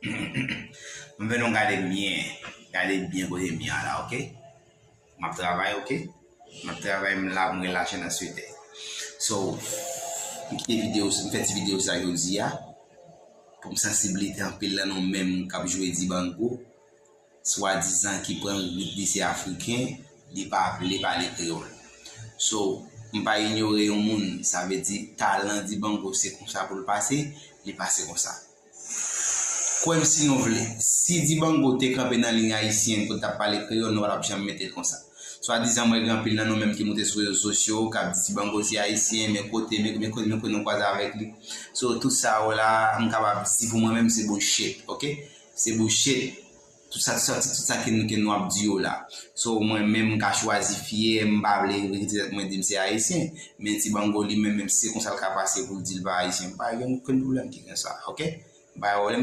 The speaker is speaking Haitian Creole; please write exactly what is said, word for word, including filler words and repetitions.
M vle nou gade m byen. Gade byen kote m ye a la, oke? M ap travay, oke? M ap travay, m la, m relache nan swete. So, m kite videyo, m fè ti videyo sa jodi a. Pou m sansibilize anpil nan nou menm k ap jwe dibango. Swadizan ki pran rit li se Afriken, li pa vle pale kreyòl. So, m pa inyore yon moun, sa vle di talan dibango se konsa pou l pase, li pase konsa. Kwè m si nou vle, si dibango te kanpe nan liy ayisyen pou l t ap pale kreyòl, nou pa t ap janm mete l konsa. Swadizan mwen gen anpil nan nou menm ki moute sou rezo sosyo, k ap di dibango se ayisyen, men kote, men, men kote, men kote nou kwaze avèk li. So, tout sa yo la, m kapab di pou mwen menm se bullshit, oke? Se bullshit. Tout sa, tout sa, tout sa ke, ke nou ap di yo la. So, mwen menm, m ka chwazi fyè, m pa vle retire tèt mwen di m se ayisyen. Men dibango li menm, menm si se konsa l ka pase pou l di l pa ayisyen, m pa gen okenn pwoblèm ki gen sa, oke? M pa gen pwoblèm.